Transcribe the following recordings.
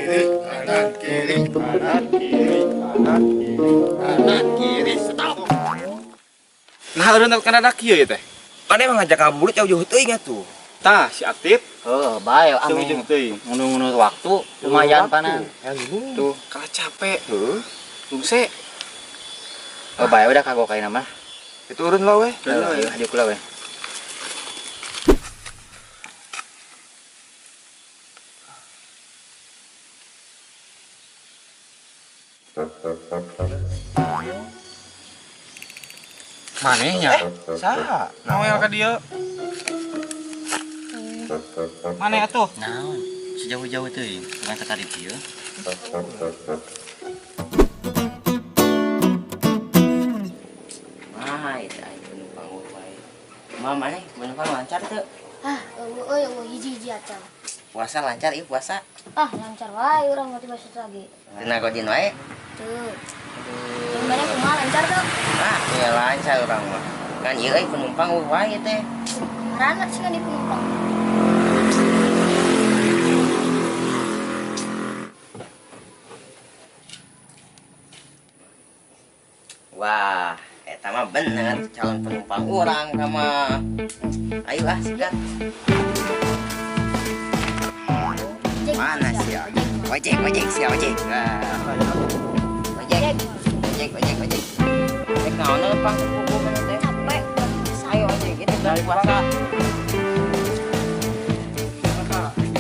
Kiri, kanan, kiri, kanan, kiri, kanan, kiri, kanan, kiri, stop. Nah, eureun kana kieu ya teh. Mana emang ngajak ngabuburit jauh-jauh teuing atuh. Tah, si Atip Oh, bae ame. jauh teuing. Ngundur-ngundur waktu lumayan panan. Tuh, kalah capek. Heeh. Rungse. Oh, bae udah kagok ayeuna mah. Itu urun lah weh. Ayo, ayo kula we. Manehnya. Saha? Nawel ka dieu. Maneh atuh? Naon? Sejauh-jauh teuing, bukan tadi dieu. Wah, itu aing penumpang wae. Kumaha maneh penumpang lancar teu? Ah, eueuh euy, eueuh hiji-hiji acan. Puasa lancar ieu puasa. Ah, lancar wae urang mah tiba lagi. Teu nagodin wae. Tuh. Yang mana kumaha lancar tuh? Ah, ya lancar urang mah. Kan ieu euy penumpang wae teh. Kemana sih di penumpang? Wah, eta mah bener calon penumpang urang sama. Ayo ah, sikat. Ojek, Mana sih ya? Ojek, ojek sih ojek. Wah. Ojek, ojek, ojek, ojek. Ojek naon lempang kuku mana teh? Capek. Ayo ojek, itu bulan puasa.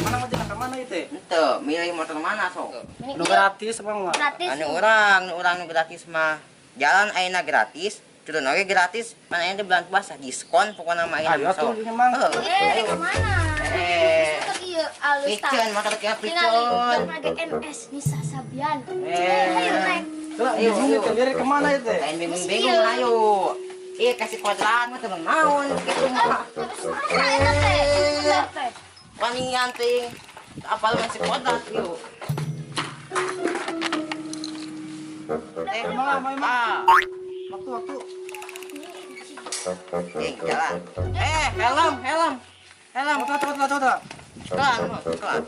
Mana mau jalan ke mana itu? Ente, milih motor mana sok? Ini Nu gratis apa enggak? gratis. Anu urang, nu urang nu gratis mah. Jalan ayeuna gratis, turun oge gratis. Mana ayeuna bulan puasa diskon pokokna mah ayeuna Ayo atuh sok. ini mang. Heuh, Eh, ayo. kemana? Eh. Motor ieu alus tah. Piceun motor kieu Tingali, piceun. lagi NS Nisa Sabian. Eh. Ayo naik. Lah, Ayo, bingung ayo. teh lirik kemana itu? Lain bingung-bingung ayo. Iya kasih kodrat mah teu naon kitu mah. Terus mana eta teh? Bener teh. Wanian ting. Apal masih kodrat yuk. Eh, ah, Waktu waktu. eh, jalan. Eh, helm, helm. Helm. Waktu waktu waktu waktu. Pelan, pelan.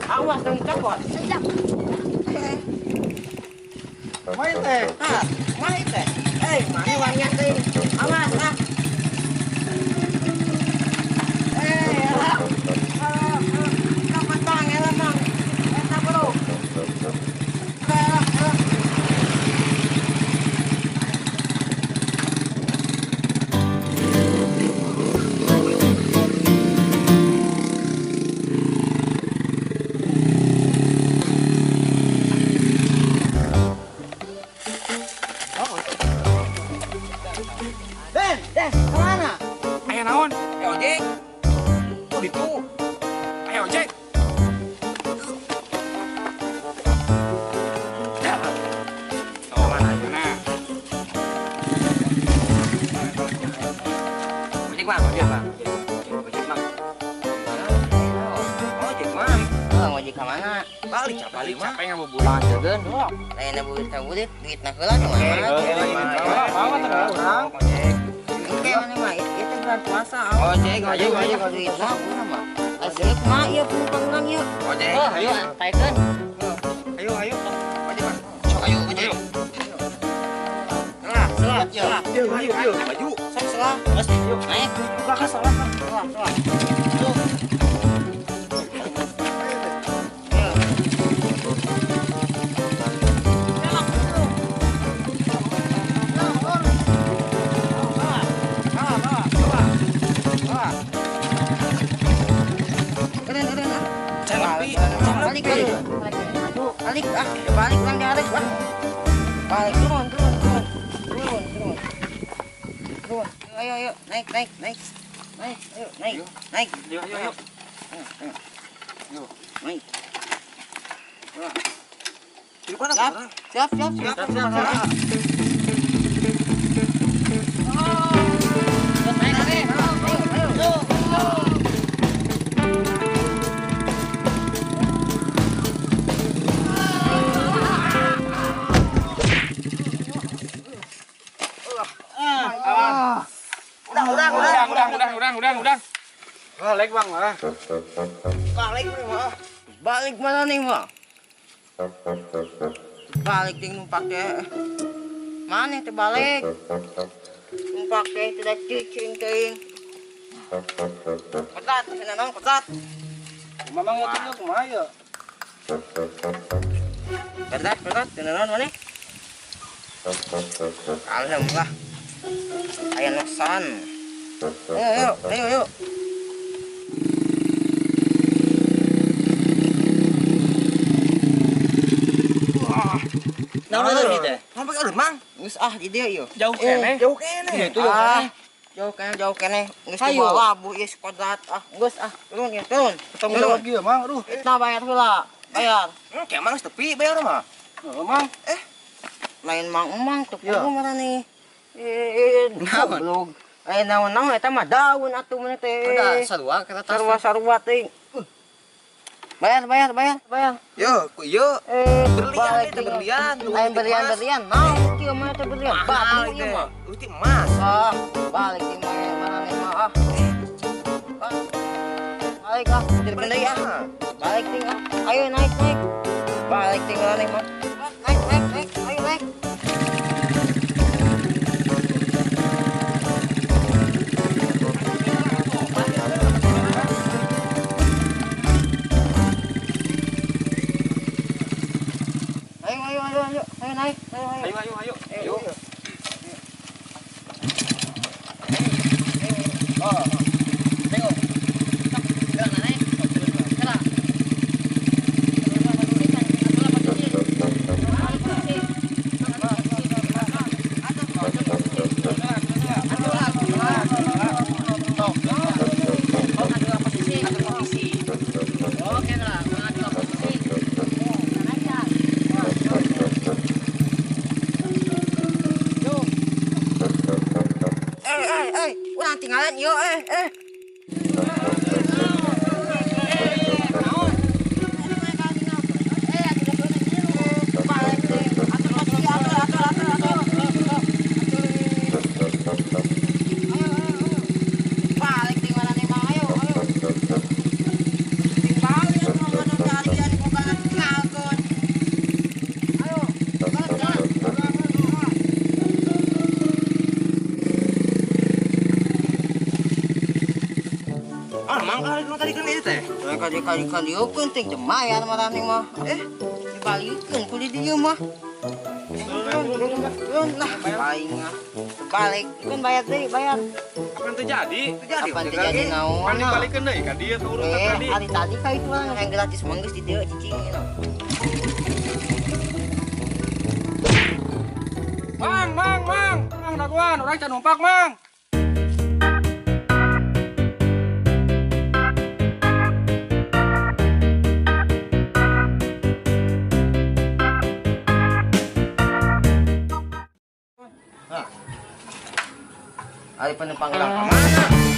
Awas dong copot. Sejak. Main teh. Nah, mana teh? Eh, mana wanian ting? Awas, ah. Eh, helm. Helm, helm. Copot bang, helm bang. Eta bro. Helm, helm. Ben, Ben, kemana? Aya naon? Eh, ojek. Tuh ditu. Ayo ojek. Oh, mana? Mana? Ojek bang, Ojek bang. Ojek bang. Ojek bang. Oh, ojek kemana? Balik capek, Balik mah. capek ngabuburit. Lanjutkeun. Lain ngabuburit ngabuburit, duit nah heula tuh mah. Bawa tuh urang. Oke, mana mah? Ieu teh bulan puasa. Ojek, ojek, ojek, duit nah urang mah. Asli kumaha ieu penumpang urang ieu? Ojek. Oh, ayo. Taekeun. Ayo ayo. Ojek bang. Sok ayo ojek. Selah, selah, selah. Ayo ayo ayo. Maju. Sok selah. Geus, naik. Belakang salah. Selah, selah. Tuh. Ayo. Keren, keren, ah. Jangan Balik, balik. Balik, ah. Balik, bang, balik, bang. Balik, turun, turun, turun. Turun, turun. Turun. Ayo, ayo, naik, naik, naik. Naik, ayo, naik, naik. Ayo ayo ayo. Ayo, ayo. Ayo, naik. Di mana? Siap, siap, siap, siap. Siap siap siap. Naik, naik. Ayo, ayo. Udah, udah, udah. Udah udah udah udah udah udah. Balik Bang ah. Balik mah. Balik mana nih mah? Balik ting numpak teh. Mana teh balik? Numpak teh tidak cicing teuing. Petat, cenah naon petat. Mamang ya kumaha ya? Petat, petat, cenah naon maneh? Alhamdulillah. Aya nosan. Ayo, ayo, ayo, ayo. Naon ini teh? Ngomong alun Mang. Geus ah di dieu ieu. Jauh keneh. Jauh keneh. Itu jauh keneh. Jauh keneh, jauh keneh. Geus Hayo. dibawa bu ieu kodrat ah. Geus ah, turun ya, turun. Tanggung jawab ieu Mang, aduh. Nah bayar heula. Bayar. Kayak Mang geus tepi bayar mah. Heuh Mang. Lain mang emang teu Ya. kudu marani. Eh, goblok. Eh naon-naon eta mah daun atuh mun teh. Udah sarua kertas. Sarua-sarua teh. Bayar, bayar, bayar, bayar. Yo, ku ieu Eh, berlian balik itu berlian. Lain berlian berlian. Naon kieu mah teh berlian. Mahal Batu ieu itu. mah. Itu emas. Ah, balik di mana mana nih mah ah. Ah. Balik ah, jadi deui ah. Balik ting ah. Ayo naik naik. Balik ting mana nih mah. Naik naik naik, ayo naik. Ayo ayo ayo ayo, ayo naik, ayo ayo. Ayo ayo ayo. Ayo. Ayo. Oh. Tengok. Gerak naik. Gerak. Eh, eh, eh, urang tinggalan yo, eh, eh. Ah, Mang kali nu tadi kan ieu teh. Kali kali kali kali ting bayar marani mah. Eh, dibalikeun ku di dieu mah. Turun lah, paling ah. Balik, kan bayar deui, bayar. Akan terjadi. Terjadi. Kapan terjadi naon? Pan dibalikeun deui ka dieu ka urang Eh, tadi. hari tadi ka itu lah yang gratis mah geus di dieu cicing ieu. Mang, Mang, Mang. Mang dagoan, urang can numpak Mang. Ari penumpang urang ka mana?